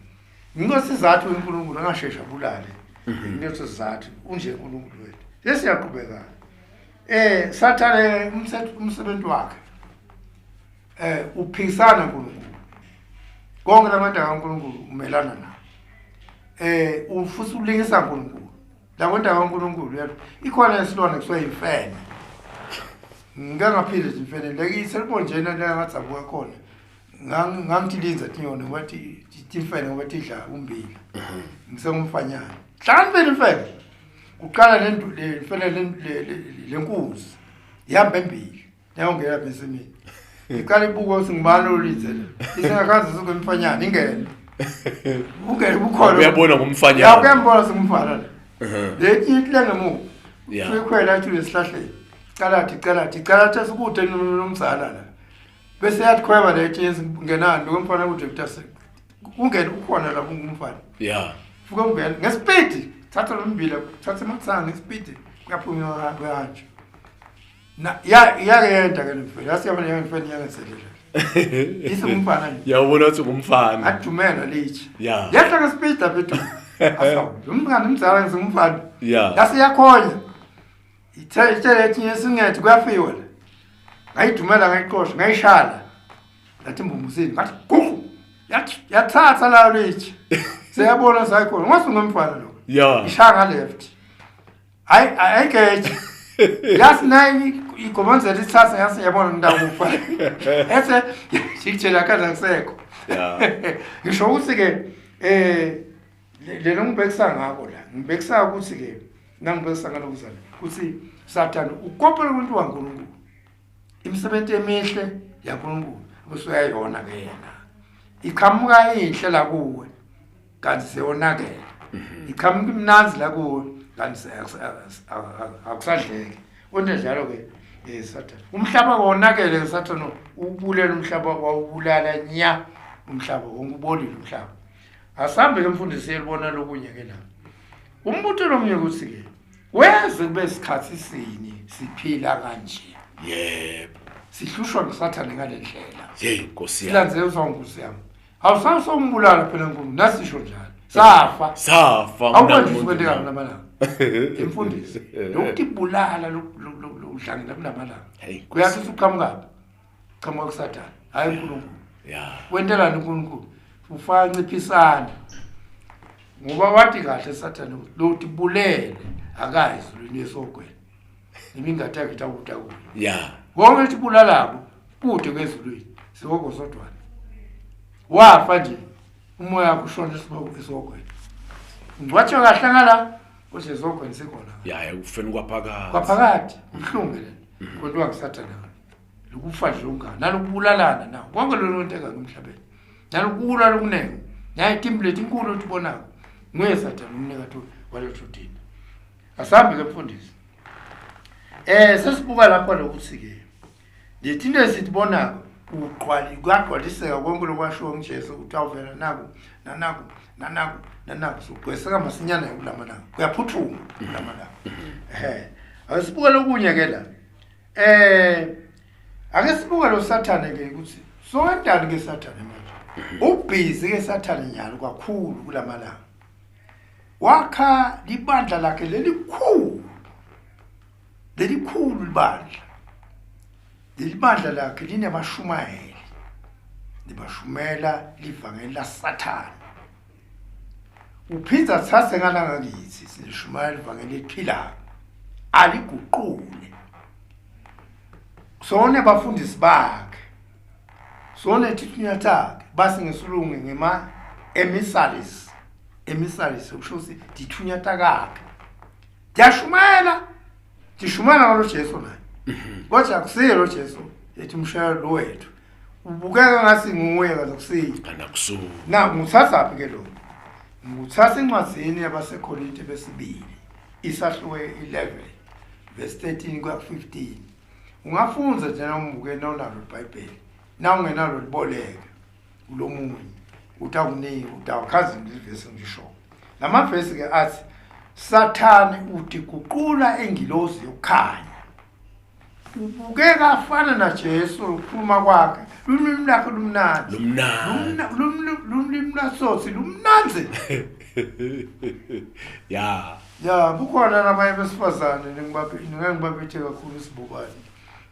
Ngikho sizathu uNkulunkulu angashesha abulale. Ngikho sizathu unje uNkulunkulu wethu. Sesiyaqhubeka. Sathane umsebenzi wakhe. Uphikisana uNkulunkulu. Konke labantu kaNkulunkulu umelana nawo. Ufuthi ulingisa uNkulunkulu. Labantu kaNkulunkulu yebo. Ikhona isilwane kuthiwa imfene. Ngike ngaphila nje imfene lekiselibonjena la ngadzabuka khona. Ngangithilinza tinyoni ngoba timfene ngoba tidla umbila. Ngisengumfanyana. Hlakaniphile imfene. Kuqala le mfene lenkuzi. Ihamba embili. Yawungena lapha ensimini. Iqala ibuka ukuthi ngubani olindele. Isingakaze suke emfanyana ingene. Ungene bukhona. Uyabona ngumfanyana. Ya uyambona singumfana la. Le ithi lengemuva. Ya. Uyikhwela athi lesihlahleni. Calathi calathi calathi sikude nomzala la. Bese yathi le tshezi ngenani lo mfana kude kutase. Ungene ukhona lapho ngumfana. Ya. Fuka ungena ngespeed. Thatha lo mbila, thatha amathanga ngespeed. Kuyaphunywa kuyanje. Na ya yakenda ke lemfene. Yasiyabona yemfene yakenzelela. Ise umfana nje. Yawubona ukuthi ngumfana. Adumela litshe. Ya. Yehla ngespeed lapha edu. Asawu. Umngane umzala ngisingumfana. Ya. Yase yakhonya. Ithe etinye singethe kuyafiwa la. Ngayidumela ngayiqosha, ngayishala. Ngathi imbumbusini, ngathi gugu. Yathi yathatha la litshe. Seyabona sayikhona. Ngase ngumfana lo. Ya. Ishaya nga left. Hayi ayigeje. Yazi nayi igobonzela isithatha yase yabona ndakufa. Ese jikjela kaza kusekho. Ya. Ngisho ukuthi ke lelo ngibhekisa ngakho la. Ngibhekisa ukuthi ke nangibhekisa ngalokuzana ukuthi Sathane ukopela umuntu waNkulunkulu. Imisebenzi emihle yaNkulunkulu usuyayona ke yena. Iqhamuka inhle la kuwe kanti seyonakele. Iqhamuka imnanzi la kuwe kanti akusadleki. Konke njalo ke Sathane. Umhlaba wonakele Sathane ubulela umhlaba wawubulala nya umhlaba wonke ubolile umhlaba. Asambe ke mfundisi yelibona lokunye ke la. Umbutho lomnye ukuthi ke weze kube isikhathi sini siphila kanje. Yebo. Sihlushwa ngusathane ngale ndlela. Hey Nkosi yami. Silandzele usawunkosi yami. Awusawusombulala phela nkulu nasisho njalo. Safa. Safa Awukwenza ukwenteka kulamalanga. Imfundisi. Lokutibulala udlangela kulamalanga. Hey Nkosi. Kuyathi usuqhamukaphi? Qhamuka kusathane. Hayi uNkulunkulu. Ya. Wentelani uNkulunkulu? Ufaka nciphisana. Ngoba wathi kahle sathane lotibulele akayi ezulwini esogweni. Imingadi yakhe itawukuta kuyo. Ya. Konke letibulalako kude kwezulwini sihogo sodwana. Wafa nje umoya wakho ushona esihogweni. Ungcwatshwa kahle ngala kodwa esihogweni sikhona. Ya ekufeni kwaphakathi. Kwaphakathi ubuhlungu le. Kodwa kusathane. Lokufa nje ungana nalokubulalana nawo. Konke lolu kwenteka emhlabeni. Nalokulwa lokunengi. Nayi timbi letinkulu otibonako. Nguye sathane umnikati waletho dina. Asambe ke mfundisi. Sesibuka lapha lokuthi ke letinto esitibonako uqwali kuyagcwaliseka konke lokwashiwo nguJesu ukuthi awuvela naku nanaku nanaku nanaku sugcweseka masinyane kulamalanga kuyaphuthuma kulamalanga. Ake sibuke lokunye ke la. Ake sibuke lo Sathane ke ukuthi sowendani ke Sathane manje. Ubhizi ke Sathane nyalo kakhulu kulamalanga. Wakha libandla lakhe lelikhulu. Lelikhulu libandla. Lelibandla lakhe linemashumayeli. Libashumela livangeli la Sathane. Uphinza athathe ngalanga kithi silishumayela ivangeli eliphilayo. Aliguqule. Sone bafundisi bakhe. Sone tithunywa takhe basi ngesilungu ngema emissaries. Emissaries kusho ukuthi tithunywa takakhe. Tiyashumayela. Tishumayela ngalo Jesu naye. Kodwa akusiye lo Jesu ethi umshayeli lo wethu. Ubukeka ngathi nguye kaze kusiye. Kana kusuka. Na nguthatha phi ke lo? Nguthatha incwadzini yabaseKorinte besibili isahluko 11 verse 13 kuya 15. Ungafunza nje nawumbuke nawunalo iBhayibheli. Nawungenalo liboleke kulomunye utakunika utawuchaza ivesi ngisho. Lamavesi ke athi Sathane utiguqula engilozi yokukhanya. Ubukeka afana naJesu ukukhuluma kwakhe. Lulwimi lakhe lumnandi. Lumnandi. Lulwimi lasothi lumnandi. Ya. Ya bukhona nabanye besifazane ngeke ngibaphethe kakhulu isibukwane.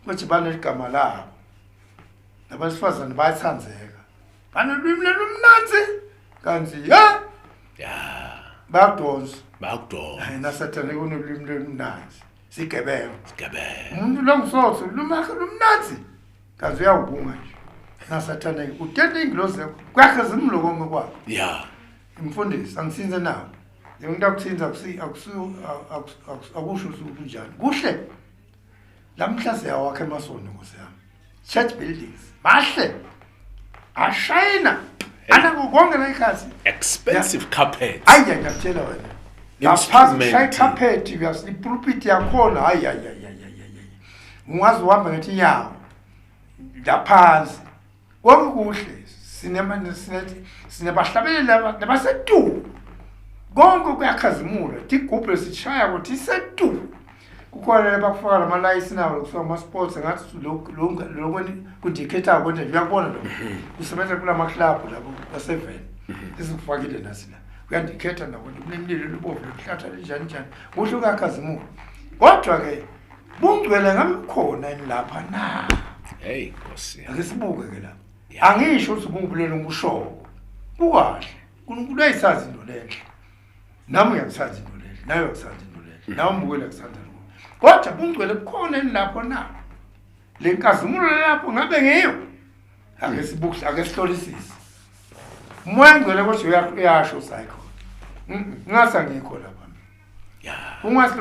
Kodwa baneligama labo. Nabesifazane bayathandzeka. Banolwimi lolumnandzi kanti ya Ya. bayakudonsa. Bayakudonsa. Hayi nasathane kunolwimi lolumnandzi. Sigebengu. Sigebengu. Umuntu longisothi ulwimi lakhe lumnandzi kanti uyawubunga nje. Nasathane utente ingilozi yakho kwakhe zimlo konke kwakho. Ya. Imfundisi angithinze nawo. Njengoba akuthinza akusho ukuthi kunjani. Kuhle. Lamhla siyawakha emasonto Nkosi yami. Church buildings mahle. Ashayina. Anako konke la ikhathi. Expensive carpet. Hayi ngiyakutshela wena. Lapha shaya Instrument. carpet uyasipulpit yakhona hayi hayi hayi hayi. Ungaze uhamba ngethi inyawo. Laphansi. Konke kuhle. Sinebahlabeleli labasetu. Konke kuyakhazimula. Tigubhu sishaya ukuthi isetu. Kukhona bakufaka lamalayisi nawo kuthiwa ama-sports ngathi lokhu kundikhetha konje uyakubona lokho. Kusebenza kulama club labo ka-7. Esikufakile nasi la. Uyandikhetha nako kunemlilo lobovu lokuhlatha njani njani. Kuhle kuyakhazimula. Kodwa ke bungcwele ngabe bukhona yini lapha na? Hey Nkosi. Ake sibuke ke lapha. Angisho ukuthi kungibulele ngikushoko. Kukahle. uNkulunkulu uyayisazi into lenhle. Nami ngiyakuthanda into lenhle. Nawe uyakuthanda into lenhle. Nawe umbukele uyakuthanda lokho. Kodwa bungcwele bukhona yini lapho na? Le nkazimulo lapho ngabe ngiyo? Ake sibuke, ake sihlolisise. Umoya ongcwele kodwa uyasho usayikhona. Ngase angikho lapha mina. Ya. Ungathi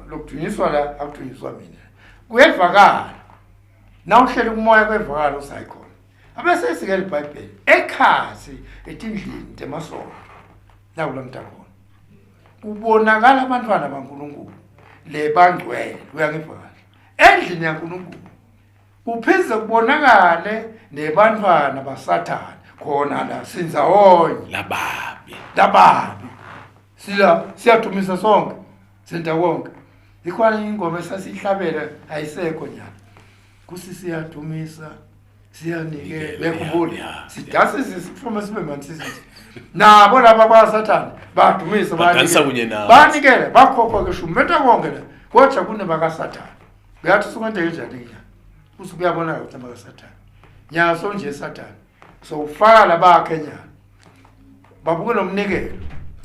lokudunyiswa la akudunyiswa mina. Kuyevakala. Nawuhleli kumoya kuyevakala usayikhona. Abese sike iBhayibheli ekhasi etindlini temasonto. La kulamntakhona. Kubonakala abantwana baNkulunkulu lebangcwele uyangiva kahle. Endlini yaNkulunkulu kuphinde kubonakale nebantwana baSathane khona la sindzawonye Lababi. Lababi. Sila siyadumisa sonke senta konke. Ikhona ingoma esasihlabela ayisekho nyalo. Kusi siyadumisa siyanikela. Nikela, Uyakhumbula? yeah. Sidase sifuma sibe manje sithi nabo laba kwaSathane badumisa, Badansa bayanikela. kunye nathi. Banikele, bakhokha ke shumi, benta konke la, kodwa kunebakaSathane. Uyathi usukwenteke njani ke usuke uyabona ukuthi abakaSathane nyaso nje Sathane so ufaka labakhe nyalo babuke lo mnikelo,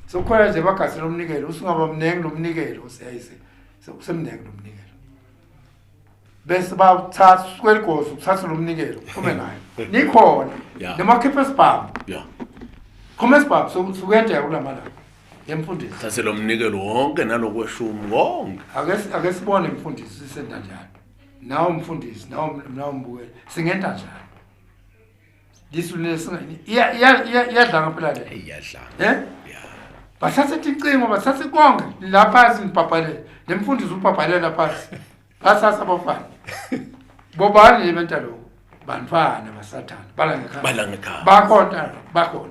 sokhona nje bagase lo mnikelo, usungaba mnengi lo mnikelo, siyayise sekusemnengi lo mnikelo, bese bawuthatha kweligozi, uthatha lo mnikelo uphume nayo nikhona noma khipha isibhamu, khoma isibhamu sukuyenteka kulamalanga yemfundisi. Thathe lo mnikelo wonke nalokweshumi konke. Ake sibone mfundisi sisenta njani, nawe mfundisi, nawe mbukeli, singenta njani lisu lesinga iyadlanga phela le. Iyadlanga. Eh? Bathathe ticingo, bathathe konke la phansi, nibhabhalele le mfundisi, ubhabhalela phansi, bathatha abafana bobani le benta lokho, bantwana basathana bala ngekhaya. Bala ngekhaya. Bakhona, bakhona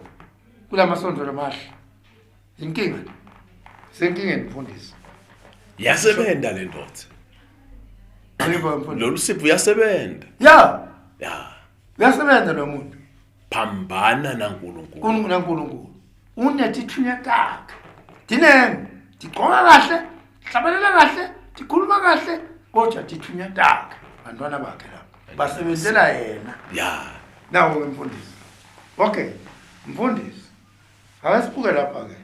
kulamasonto lamahle. Inkinga le, senkingeni mfundisi. Yasebenza le ndoda. Angiva mfundisi. Lolu sipho uyasebenza. Ya. Ya. Uyasebenza lo muntu. Phambana naNkulunkulu. KunaNkulunkulu unetithunya takhe, tinenge tigqoka kahle, hlabelela kahle, tikhuluma kahle, kodwa tithunya takhe bantwana bakhe lapho basebenzela yena. Nawo ke mfundisi. Okay mfundisi, ake sibuke lapha ke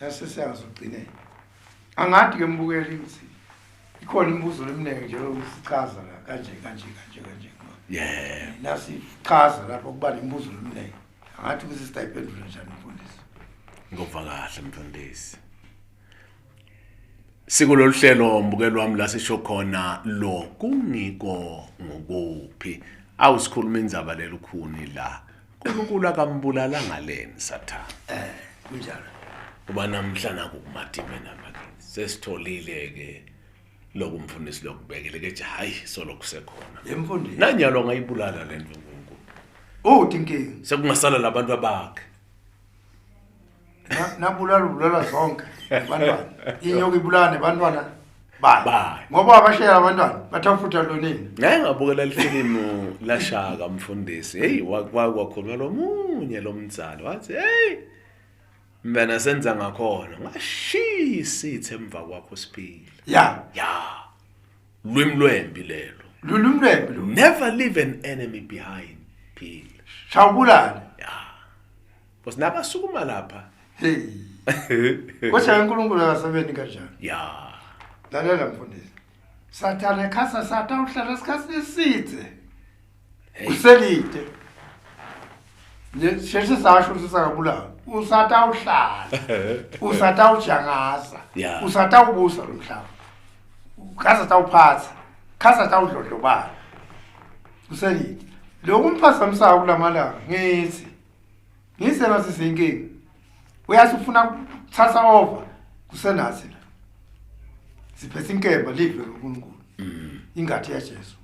nasesiyazogcinela. Angathi ke mbukeli ukuthi ikhona imibuzo eminingi nje yokusichaza la kanje kanje kanje kanje. Nasichaza lapho kuba nemibuzo eminingi, angathi ukuthi sitayiphendula njani mfundisi. Ngova kahle mfundisi. Sikulolu hlelo mbukelo wami la sisho khona lo kungiko ngokuphi. Awusikhuluma indzaba lelukhuni la. uNkulunkulu akambulalanga leni Sathane. Kunjalo. Kuba namhla naku kumadime namakithi. Sesitholile ke lokumfundisi lokubekele ke hayi solo kusekhona. Yemfundisi. Nanyalo ngayibulala lento uNkulunkulu. Uthi inkinga. Sekungasala labantu abakhe. Nabulala ubulala zonke abantwana. Inyoka ibulala nebantwana bayo. Bayo. Ngoba abashela abantwana bathafutha lonini. Ngake ngabukela lifilimu lashaka mfundisi. Hey, kwakhuluma lo munye lo mdzala wathi hey mina senza ngakhona ngashiya isithe emva kwakho siphila. Ya. Ya. Lwimi lwembi lelo. Lulumlembi lo. Never leave an enemy behind. Phila. Shawubulala. Ya. Bos nabasukuma lapha. Hey. Kodwa uNkulunkulu akasebenzi kanjani? Ya. Lalela mfundisi. Sathane khasa satha uhlala isikhathi eside. Uselide. Nje sheshe sasho ukuthi sakabulawa. Usatha uhlala. Usatha ujangaza. Usatha ubusa lo mhlaba. Khasa tawuphatha. Khasa tawudlodlobala. Uselide. Lokhu umphazamisayo kulamalanga ngithi ngise nasisinkinga. Uyazi ufuna ukuthatha over kusenathi la. Siphethe inkemba live kaNkulunkulu. Ingathi yaJesu.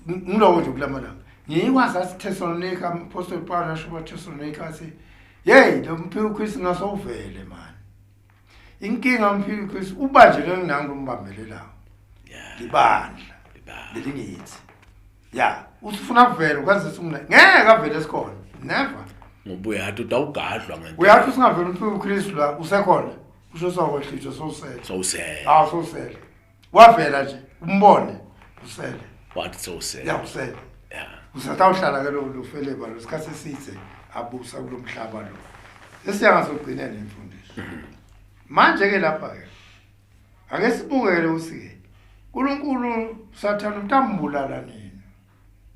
Ngiloko nje kulamalanga. Ngikwazi athi Thessalonica, Apostle Paul asho ba Thessalonica athi hey lo mphiko Christ ngasovele man. Inkinga umphiko Christ ubanjelwe nangu umbambelelayo. Libandla. Libandla. Lelingithi. Ya, usufuna kuvela ukwazi singuna. Ngeke avele esikhona. Never. Ngoba uyathi utawugadlwa ngento. Uyathi usingavela umphiko Christ la usekhona. Usho sokwehlitshwa sowusele. Sowusele. Ah, sowusele. Wavela nje umbone usele. Wathi sowusele. Ya, usele. Ya. Usatawuhlala ke lo feleba lo sikhathi eside abusa kulomhlaba lo. Sesiyangazogcina nemfundiso. Manje ke lapha ke ake sibukele ukuthi ke uNkulunkulu Sathane utambulala nini.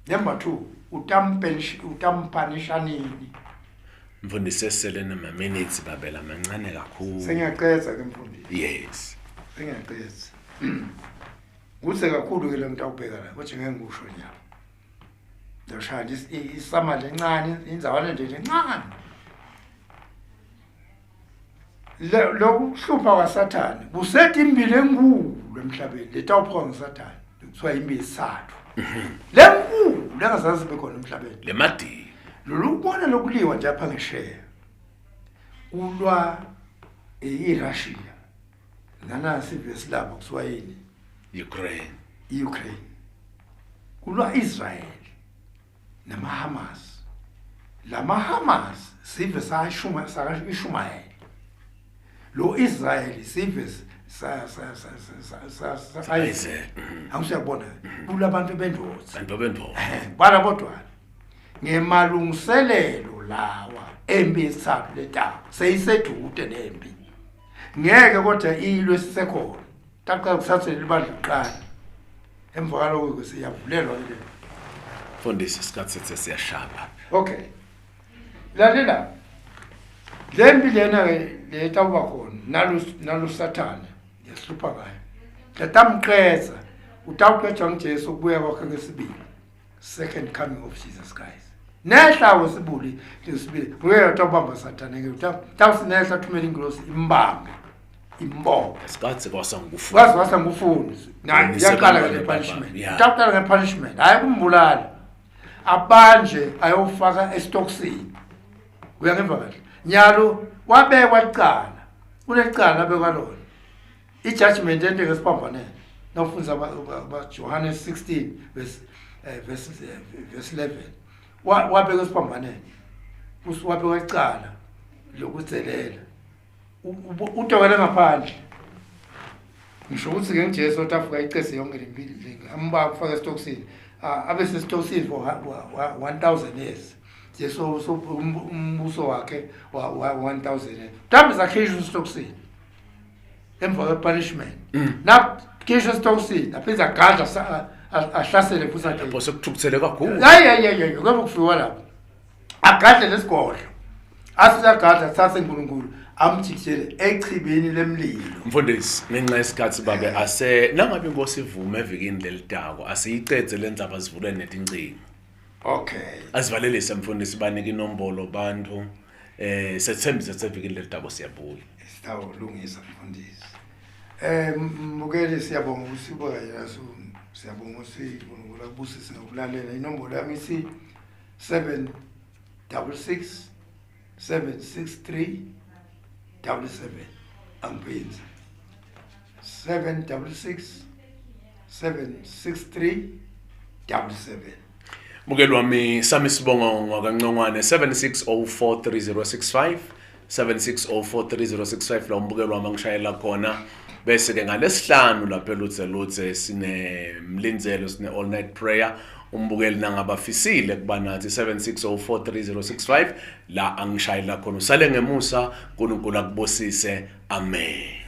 Number 2, utampenish utampanisha nini. Mfundisi sesele nama minutes babela mancane kakhulu. Sengiyaqedza ke mfundisi. Yes. Sengiyaqedza. Kuthe kakhulu ke le ngitawubheka la, kodwa ngeke ngikusho nyalo. Ngiyashaya nje isama lencane, inzawana nje lencane. Lokuhlupha kwaSathane kusethi imbili enkulu emhlabeni letawuphuka nguSathane, kuthiwa imbili isathu. Lenkulu lengazazi ibe khona emhlabeni. Lemadini. Lolu kubona lokuliwa nje apha ngesheya. Kulwa iRussia. Nana sive silapha kuthiwa yini? Ukraine. I-Ukraine. Kulwa Israel namaHamas. LamaHamas sive sashuma sakaIshmael. Lo Israel sive sa sa sa sa sa sa Isaac. Angisiyabona kulabantu bendoda. Bantu bendoda. Bala bodwa. Ngemalungiselelo lawa empi yesithathu letaba seyisedude nempi. Ngeke kodwa ilwe sisekhona. Taqala kusathe libandla kuqala. Emva kwaloko siyavulelwa ke. Mfundisi, isikhathi sethu siyashaba. Okay. Lalela. Lempi lena ke letawuba khona nalo nalo Sathane yasihlupha ngayo. Letamqedza utawuqedwa nguJesu ukubuya kwakhe kwesibili. Second coming of Jesus Christ. Nehla wesibuli lesibili. Nguye utawubamba Sathane ke utawusinehla thumela ingilosi imbambe. Imbophe. Isikhathi kwasangufuna. Wazi wasangufuni. Yaqala ke punishment. Utawuqala nge punishment. Hayi kumbulala. Abanje ayofaka estokisini. Uyangemva kahle. Nyalo wabekwa icala. Unecala abekwa lona. I-judgment ente ngesiphambanelo. Nawufunza ba Johannes 16 verse verse verse 11. Wabekwa esiphambanelo. Wabekwa icala lokudzelela. Utokele ngaphandle. Ngisho ukuthi ke ngiJesu otafika icese yonke lempilo amba kufaka estokisini. Abe sesitokisini for 1000 years. Jesu umbuso wakhe wa 1000 years. Mhlawumbe sakhishwa esitokisini. Emva kwe-punishment. Nakhishwa esitokisini aphinde agadla ahlasele futhi akhe. Lapho sekuthukuthele kakhulu. Hayi hayi hayi ngoba kufiwa lapho. Agadle lesigodlo. Asiyagadla athathe uNkulunkulu amjikijele echibini lemlilo. Mfundisi, ngenxa yesikhathi babe ase nangabe inkosi ivume evikini lelidako asiyicedze lendzaba sivule netincingo. Okay. Asivalelise mfundisi, banike inombolo bantu. Sethembise sevikini lelidako siyabuya. Sitawulungisa mfundisi. Mbukeli siyabonga ukusibuka yasu siyabonga ukuthi uNkulunkulu akubusise ngokulalela. Inombolo yami ithi 766 763 77. Angiphinzi. 766 763 77. Mukeli wami sami sibongo ngwakaNcongwane 76043065 76043065 la umbukeli wami angishayela khona. Bese ke ngalesihlanu lapha eluthe luthe sine mlindzelo sine all night prayer. Umbukeli nangabafisile kuba nathi 76043065 la angishayela khona. Usale ngemusa, uNkulunkulu akubusise. Amen.